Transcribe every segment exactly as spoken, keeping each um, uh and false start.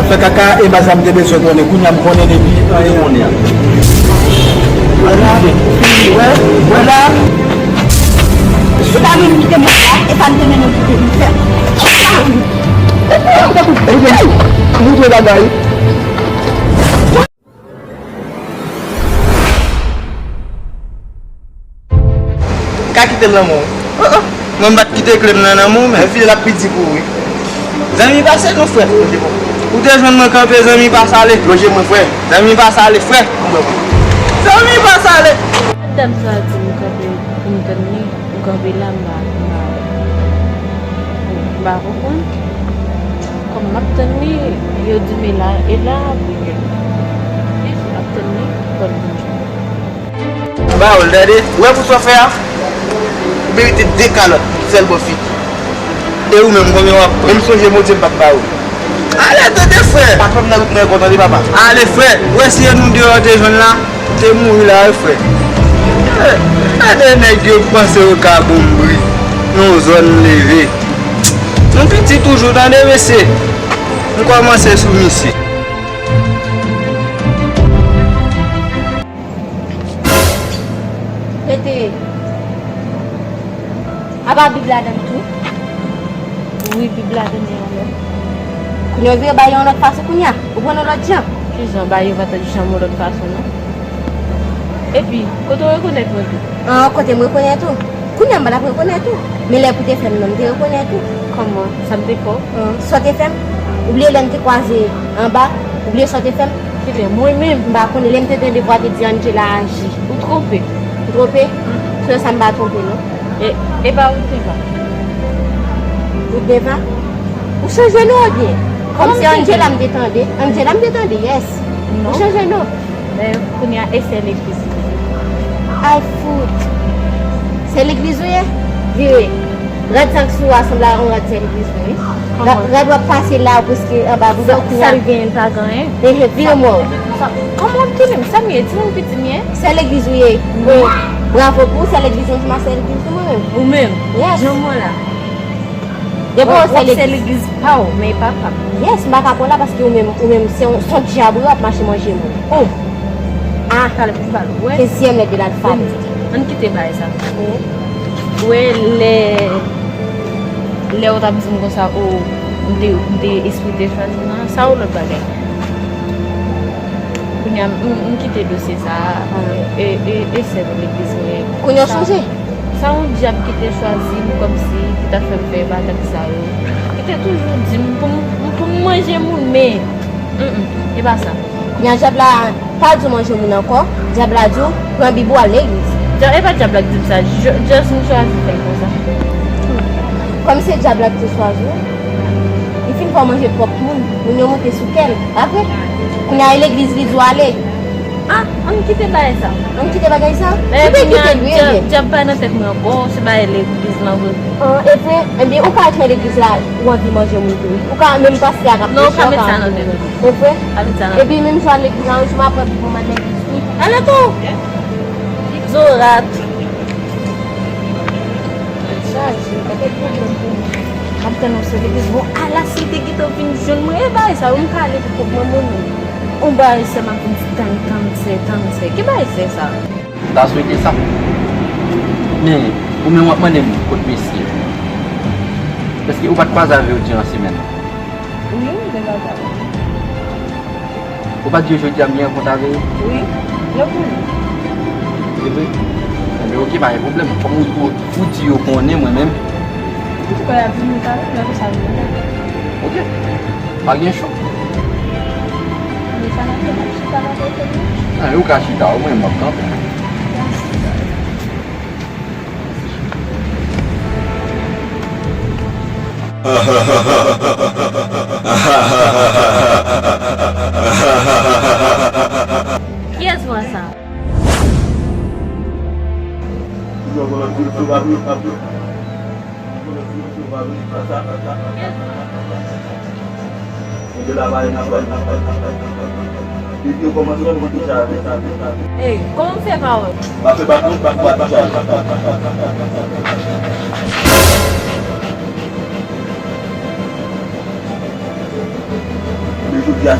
Fè kaka, e pa sa m te bezwen konnen. Kounye a m konnen depi anyen. Kounye a. Wè, wè la. Sou ta menm kite mwen la, e pa m te menm kite li fè. Moutre bagay. M ka kite l nan men w. Oh, oh. Mwen m pa t kite kle m nan nan men w menm. Mwen file l ap pidi pou ou, wi. Zanmi pase non, frè. Ou te jwenn mwen kanpe, zanmi pase ale. Lonje mwen, frè. Zanmi pase ale, frè. Zanmi pase ale. Madanm sa di m kanpe pou m tann li. Ou kanpe la, m pa, m pa, m pa konprann. Kòm m ap tann li, yo di m e la, e la, m ap tann li, kòm m ba w l, tande. Ou wè pou sa w fè a? Ou merite de kalòt, sèl bò fi. E ou menm, konbyen w ap pran? Menm sonje Bondye m p ap ba ou. Ale, tande, frè. Pa fè m nan wout mwen ankò, tande, papa. Ale, frè. Ou wè si e nou deyò te jwenn la, ou te mouri la, wi, frè. Eh, gade nèg yo panse yo ka bon bri. Yon zòn leve. Nou piti toujou, tande, mesye. M kòmanse sou misye. Mete. Apa Bib la dan tou? Wi, Bib la dan yon lòt. Kounye a w vire ba yo yon lòt fason kounye a. Ou pran yon lòt jan. Ki jan ba yo pa t janm yon lòt fason, non? Epi, kote w rekonèt mwen tou? An, kote m rekonèt ou? Kounye a m pa t ap rekonèt ou. Men lè pou te fè m nan, m te rekonèt ou. Kòman? Sa m te fè w? An, sa w te fè m? Ou bliye lè n te kwaze anba? Ou bliye sa w te fè m? Kilè? Mwen menm? M pa konnen. Lè m te tande vwa te di Angela aji. Ou twonpe. Ou twonpe? Frè sa m pa twonpe, non. E, e pa ou te va? Ou te va? Ou chanje non oubyen? Kòm se Angela m te tande. Angela m te tande, yes. Non. Ou chanje non. Men kounye a, e sè legliz li ye. Ay, fout. Se legliz ou ye? Vire. Rad sa k sou a sanble a yon rad sè legliz mwen, wi. Ra-, rad w ap pase la, ou prèske anba boudon kounye a. Sa l genyen, l pa genyen? Ehe, vire mò. Sa, kòman w ap tounen m? Sa m ye? Timoun piti m ye? Sè legliz ou ye. Wi. Bravo pou ou, sè legliz mwen, m a sè legliz ou mwen menm. Ou menm? Yes. Jan mwen la. Depi w sè legliz pa w, men e pa pa m. Yes, m pa ka pran la paske ou menm, ou menm, se yon, se yon dyab ou ap mache manje moun. Oh! Ah! Talè pou bal, ou wè? Kenzyèm lèt de lalfabè. Ann kite bagay sa. Wi. Ou wè, lè, lè w t ap di m konsa, oh, m te, m te, espri te chwazi m nan, sa yon lòt bagay. Kounye a, m, m kite dosye sa a, e, e, e sè legliz mwen. Kounye a w chanje? Sa yon dyab ki te chwazi m kòmsi, ki t ap fè m fè bagay sa yo. Li te toujou di m pou m, pou m manje moun, men, mm, mm, e pa sa. Kounye a dyab la pa di w manje moun ankò, dyab la di w pran Bib ou al legliz. Dya-, e pa dyab la ki di m sa, j-, just m chwazi fè l konsa. Kòm se dyab la ki te chwazi w, li fin fè w manje twòp moun, moun yo moute sou kè l, pa vre? Kounye a e legliz li di w ale. Ah, ann kite bagay sa. Ann kite bagay sa? Ou te kite l, wi, ebyen. Dyab pa nan tèt mwen ankò, se bagay legliz lan vre. Ah, e vre? Ebyen, ou ka al nan legliz la, ou anvi manje moun tou, wi. Ou ka menm pastè a k ap preche a, ou ka anvi manje. E vre? Pa met sa nan tèt mwen. Epi menm jou al legliz la, yon jou m ap pran pou mwen al legliz tou. Ale tou! Zorat! Tèt chaje, gade pwoblèm pou mwen. M ap tann yon sè legliz. Bon, ala si l te gentan vin jwenn mwen, e bagay sa yo, m ka ale pou kont mwen, mwen menm. On bagay sè m ap vin di, tann, tann sè, tann sè. Ki bagay sè sa? M ta swete sa. Men, ou menm w ap mande m kot mesye. Èske ou pa t kwaze avè yo diran semèn nan? Wi, m te kwaze avè yo. Ou pa di yo jodi a m gen rankont avè yo? Wi, yo konnen. Se vre? Enben, oke, pa gen pwoblèm. Kòm ou, ou, ou di yo konnen mwen menm. Ou di kò y ap vin nou pale, lè konsa nou pale. Oke. Pa gen cho. Men sa n ap fè, n ap chita, n ap rete, non? Ah, ou ka chita, ou, mwen, m ap kanpe. Kiyès vwa sa? Ey, kòman m fè pa wè? Pa fè bak non, bak bak bak. Men jodi Ou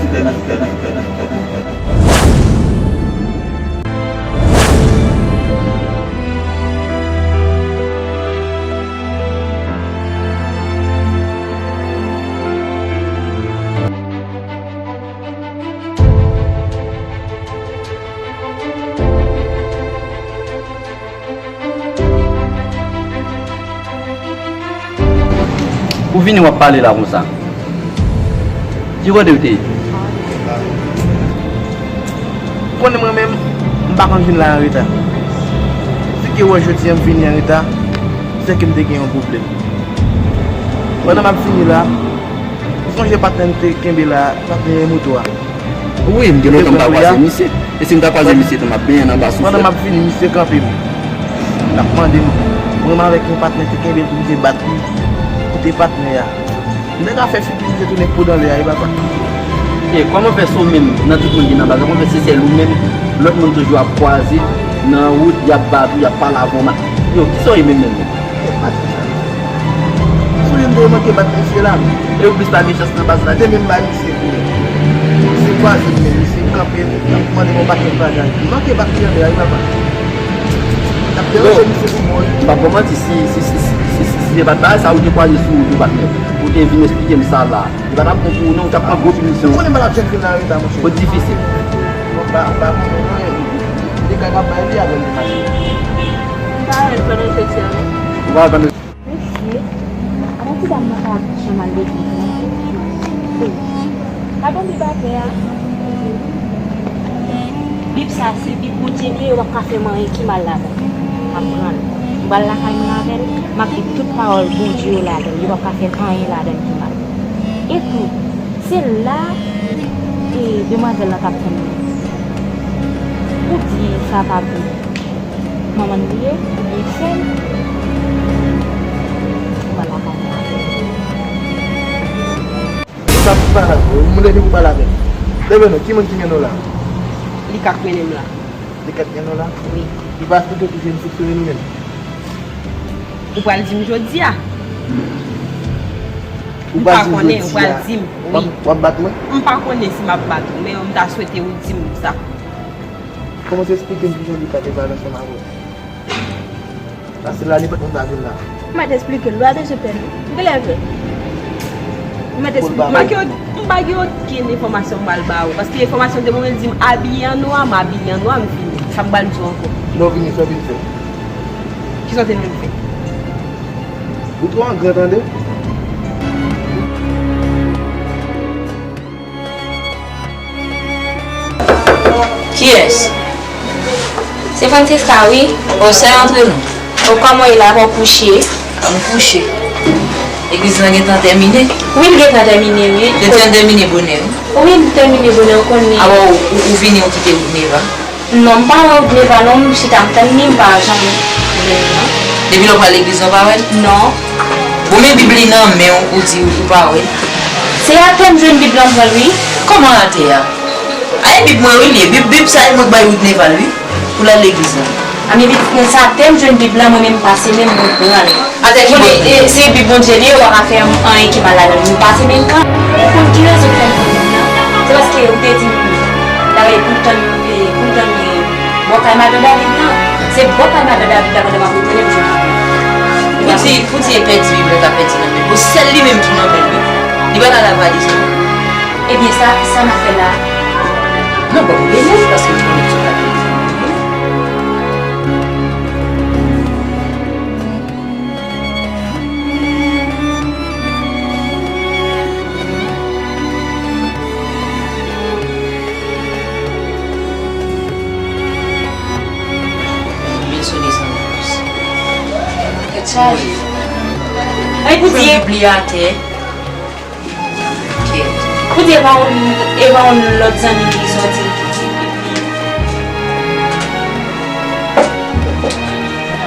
vini w ap pale la konsa. Ki kote w te ye? Ou konnen mwen menm, m pa konn vin la an reta. Si ke w wè jodi a m vini an reta, se ke m te gen yon pwoblèm. Pandan m ap vini la, ou sonje patnè m te kenbe la, patnè moto a? Wi, m gen lontan m pa kwaze misye. E si m ta kwaze misye tou, m ap benyen anba souflèt. Pandan m ap vini, misye kanpe m. L ap mande m, mwen menm avèk yon patnè te kenbe l pou misye bat li. Koute patnè a. Nèg la fè figi misye tounen poud anlè a, wi papa. E kòman fè se w menm, nan tout moun ki nan baz la, kòman fè se sèl ou menm, lòt moun toujou ap kwaze nan wout, y ap bat ou, y ap pale avè w, ma-, yo, kisa w ye menm menm? Sou youn de yo manke bat misye la. E ou plis pa gen chans nan baz la. Te menm bay misye kouri. Misye kwaze m menm, misye kanpe, l ap mande m yon pakèt bagay. M manke bat li anlè a, wi papa. L ap deranje misye pou mwen. M p ap ba w manti, si, si, si se pa t bagay sa ou te kwaze sou wout ou, patnè, ou te vin esplike m sa la, li pa t ap bon pou ou non, ou t ap pran gwo pinisyon. Ou konnen m pa t ap janm vin nan reta, monchè. Kot difisil. Mwen pa, mwen pa konnen non, e, e, e, dega k ap bay li avè l te mache. M pa wè l pandan jodi a non. Ou pa wè l pandan Mesye, ala ti dam nan pa janm al legliz non. Gade yon bib atè a. Bib sa se bib Bondye li ye, w ap ka fè m anyen ki mal ladan l. M ap pran l. M pral lakay mwen avè l, m ap li tout pawòl Bondye yo ladan l, yo p ap ka fè m anyen ladan l ki mal. Epi, se la, e, demwazèl lan t ap tann mwen. Ou di sa pa bib. Manman l li ye, oubyen sè l? Ou pa lakay mwen. Sa pou pale avè w, moun leve pou pale avè l. Leve non, ki moun ki mennen w la? Li k ap mennen m la. Li k ap mennen w la? Wi. Li pa esplike w ki jèn fi k mennen w menm? Ou pral di m jodi a? Ou pral di m jodi a? M pa konnen, ou pral di m, wi. W ap, w ap bat mwen? M pa konnen si m ap bat ou, men m ta swete ou di m sa. Kòmanse esplike m kijan li pa te pale ansanm avè w. Paske la li pa t konn sa vin la. M mèt esplike l, ou pa bezwen pè non. M genlè vle. M mèt esplike l. M pa gen, m pa gen okenn enfòmasyon m pral ba ou. Paske enfòmasyon te bon, men l di m abiye an nwa, m abiye an nwa, m fini. Sa m pral di w ankò? Lè w vini, sa w vin fè? Kisa w te vle m fè? Ou twò angran tande. Kiyès? Se Francesca wi. O, sè, antre non. O, kòman w ye la, w kouche? M kouche. Legliz lan gentan tèmine? Wi, l gentan tèmine wi. Gentan tèmine bonè wi. Wi, l tèmine bonè, ou konnen. Awa, ou, ou, ou vini, ou kite wout Neva? Non, m pa nan wout Neva non, m chita m tann li, m pa janm wè l non. Depi lè w pral legliz la, w pa wè l? Non. Bon, men Bib li nan men w, ou di ou pa wè l? Se atè m jwenn Bib la m pran l wi. Kòman atè a? A, e Bib mwen wi li ye. Bib, Bib sa e mwen k bay wout Neva l wi, pou l al legliz la. A, men pitit mwen, se atè m jwenn Bib la, mwen menm m pase men m, mwen pran l. Atè ki bò? Konnen, e, se Bib Bondye li ye, ou pa ka fè anyen ki mal ladan l. M pase men m pran. Ou konn ki rezon k fè m pran Bib la? Se paske ou te di m, dayè pou l tann, e, pou l tann, e, bò kay madan David lan. Se bò kay madan David la pandan m ap retounen m jwenn Bib la. Pou di, pou di e pèdi Bib la, ta pèdi nan men l. Bon, sèl li menm ki nan men l wi. Li pa nan lavaliz non. Ebyen, sa, sa n ap fè la? Non, ban m rele l, paske m konnen ki bagay. Byen sone san repons. Tèt chaje. Ay, pou di. Bib li atè. Ok. Pou di e pa yon, e pa yon lòt zanmi m ki sòti l ki di Bib li.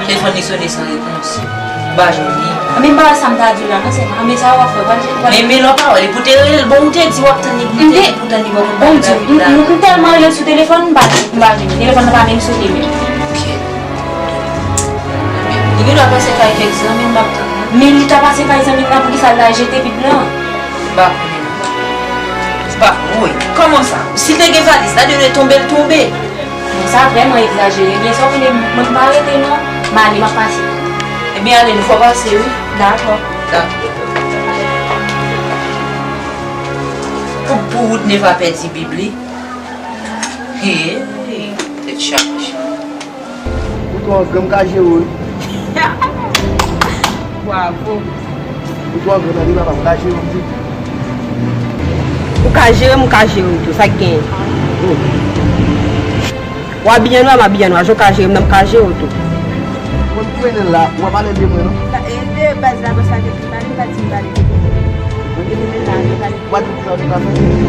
Telefòn li sone san repons. M pa jwenn li. Anben m pa wè sa m ta di w la non, sè. Anben sa w ap fè, w pral, w pral. Men, men lè w pa wè li, pou te rele l, bon, ou te di w ap tann li, pou te, pou tann li, bon, m pa di w la. M tèlman rele l sou telefòn, m pa, m pa jwenn li. Telefòn nan pa menm sone menm. Ok. Li gen dwa pase kay kèk zanmi l, m ap tann li. Men li ta pase kay zanmi l la, poukisa l ta jete Bib lan? M pa konnen non. Pa, woy, kòman sa? Si l te gen valiz la, de tonbe l tonbe. Non, sa vrèman egzajere. Byen, sa w konnen, mwen m pa rete non. M ale, m ap pase. Ebyen, ale, nou fò pase, wi. Dakò. Dakò. Pou, pou Woodney pa pèdi bib li. Hey, tèt chaje. Ou twò gran, m ka jere w, wi. Bravo. Ou twò gran, tande papa, m ka jere w, m di. Ou ka jere m, ou ka jere w tou, sa k genyen? W abiye nwa, m abiye nwa, jan w ka jere m nan, m ka jere w tou. Mwen, m mennen l la, w ap pale de mwen, non? E de baz la, bòs la te di m pale, li pa t di m pale de mwen. Mwen te mennen l la, li pale de mwen. Ou pa di m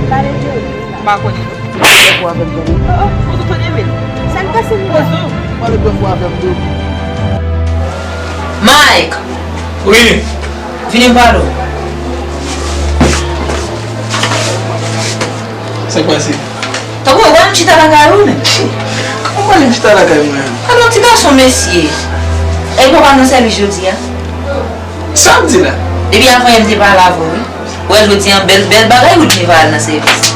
pale de mwen. M pa konnen non. Ou pa fè m tande. Oh, oh, ou tou tande men. Sa l pase menm la? Pozo. Pale de fwa avè m tou. Mike! Wi. Vini m pale w. Sa k pase? Tankou w wè m chita lakay ou menm. Kòman w wè m chita lakay mwen? Alò, ti gason mesye. E papa nan sèvis jodi a? Sa w ap di la? Depi avan yè m te pale avè w, wi. Ou wè jodi a, bèl, bèl bagay, Woodney pa al nan sèvis.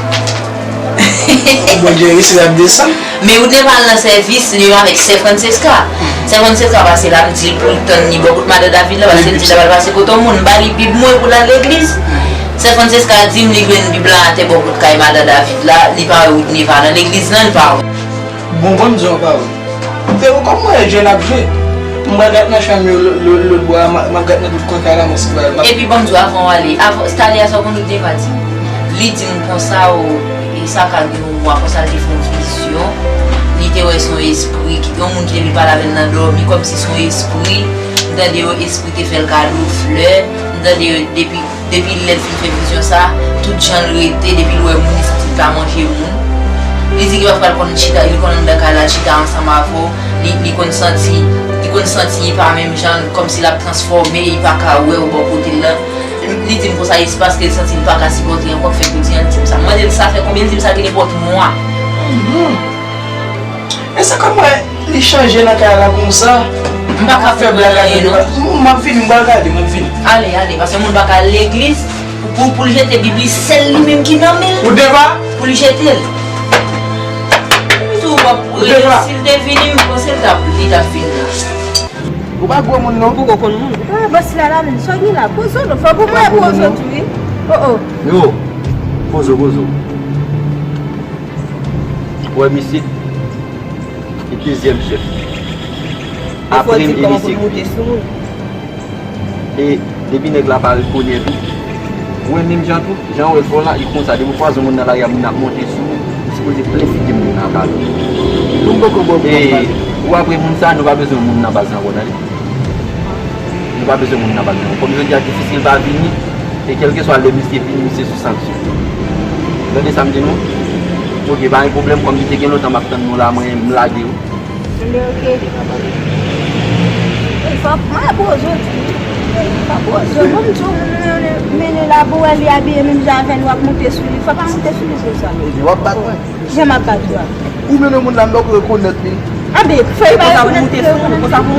Bondye resi l ap desann. Men Woodney pa al nan sèvis, li menm avèk sè Francesca. Sè Francesca pase la, m di l pou l tann li bò kot madan David la, paske l di l ap al pase kote yon moun, m ba li bib mwen pou l al legliz. Sè Francesca di m li jwenn bib la atè bò kot kay madan David la, li pa wè Woodney pa nan legliz nan, li pa wè. Bon, ban m di w yon pawòl. Te ou kòm mwen jèn ap jwe. M pral gad nan chanm yo lò-, lò-, lòt bò a, m a, m ap gad nan tout kwen kay la, mwen si pral, m ap Epi ban m di w avan w ale, avan, talè a sa w konn Woodney pa di m. Li di m konsa, o, e sa ka gen yon mwa konsa, li te fè yon vizyon. Li te wè se yon espri, ki, yon moun ki te vin pale avè l nan dòmi, kòmsi se yon espri. M tande yon espri te fè l kado flè. M tande depi Depi lè l fin fè vizyon sa, tout jan l rete, depi l wè moun, li santi l ka manje moun. Li di li pa pral konn chita, li konn anndan kay la chita ansanm avè w. Li, li konn santi, li konn santi li pa menm jan, kòmsi l ap transfòme, li pa ka wè w bò kote l lan. Li di m konsa, e se paske l santi l pa ka sipòte ankò k fè l di, l di m sa. M mande l sa fè konbyen, l di m sa gen nenpòt mwa. E sa kòman li chanje nan kay la konsa? M pa ka fè blag avè li non. M ap vini, m pral gade, m ap vini. Ale, ale, paske moun pa ka al legliz pou, pou, pou l jete bib li, sèl li menm ki nan men l. Ou deva? Pou l jete l. M tou w ap rele, si l te vini, m panse l t ap, li t ap vin la. Ou pa gwo moun non. Ou poko konn moun. Ah, bòs la la menm, sa w gen la? Poze w non, fò pou mwen poze w tou wi. Oh, oh. Yo, poze w, poze w. Ou wè misye, li dezyèm chèf. Apre m, e misye. E depi nèg la pa rekonèt ou, ou wè menm jan tou, jan w wè l fè w la, li konsa, depi w kwaze yon moun nan lari a, moun nan ap monte sou ou, ou sipoze plen figi moun nan ap pale. E ou apre moun sa, nou pa bezwen moun nan baz la ankò, tande. Nou pa bezwen moun nan baz la ankò. Kòm jodi a difisil pa vini, e kèlkeswa lè misye vini, misye sou sanksyon. Tande sa m di nou? Oke, pa gen pwoblèm, kòm li te gen lontan m ap tann nou la, mwen, m lage wi. Tande, oke. E fò, mwen ap poze w tou wi. Fò poze w. Bon, m di w, moun mennen la pou wè li abiye menm jan avè nou, w ap monte sou li. Fò pa monte sou li konsa. W ap bat mwen. Jan m ap bat ou a. Ou mennen moun la, m pa ko rekonèt li. Anben, fò li pa rekonèt li.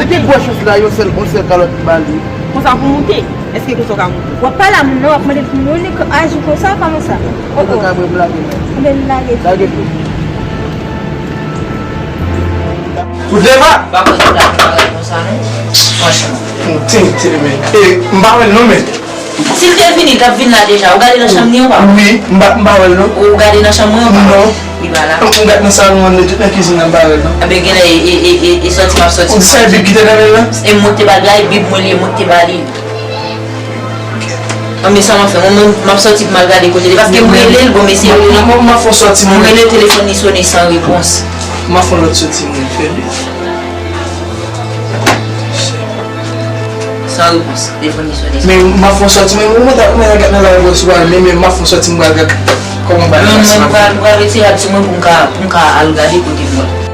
Depi bwè chans la, yon sèl, yon sèl kalòt m ba li. Konsa pou monte? Èske konsa w ka monte? W ap pale a moun nan, w ap mande pou moun li aji konsa, kòman sa? Ou konn ka mwen lage men. Anben, lage tou. Lage tou. Ou deva? M pa kwè se ta fè bagay konsa non. Franchman. Yon tenten men. E, m pa wè l non men. Si l te vini, l t ap vin la deja. Ou gade nan chanm li anba? Wi, m pa, m pa wè l non. Ou gade nan chanm mwen anba? Non. Li pa la. M gade nan salon an, li tout nan kizin nan, m pa wè l non. Anben, genlè e, e, e, e, e sòti m ap sòti. Ou di se bib ki te nan men l lan? E mwen k te ba l la, e bib mwen li ye, mwen k te ba li. Anben, sa m ap fè? Mwen, mwen, m ap sòti pou m al gade kote li. Paske m rele l, bon, mesye, m rele. M ap fè yon sòti mwen. M rele, telefòn li sonnen san repons. M ap fè yon lòt sòti mwen, fè byen. San repons. Telefòn li sonnen. Men m ap fè yon sòti, men mwen ta, mwen gad nan lari bò sou a, men, men m ap fè yon sòti, m pral gad kòman bagay la. Mwen, mwen pral, pral retire rad sou mwen pou m ka, pou m ka al gade kote m pral.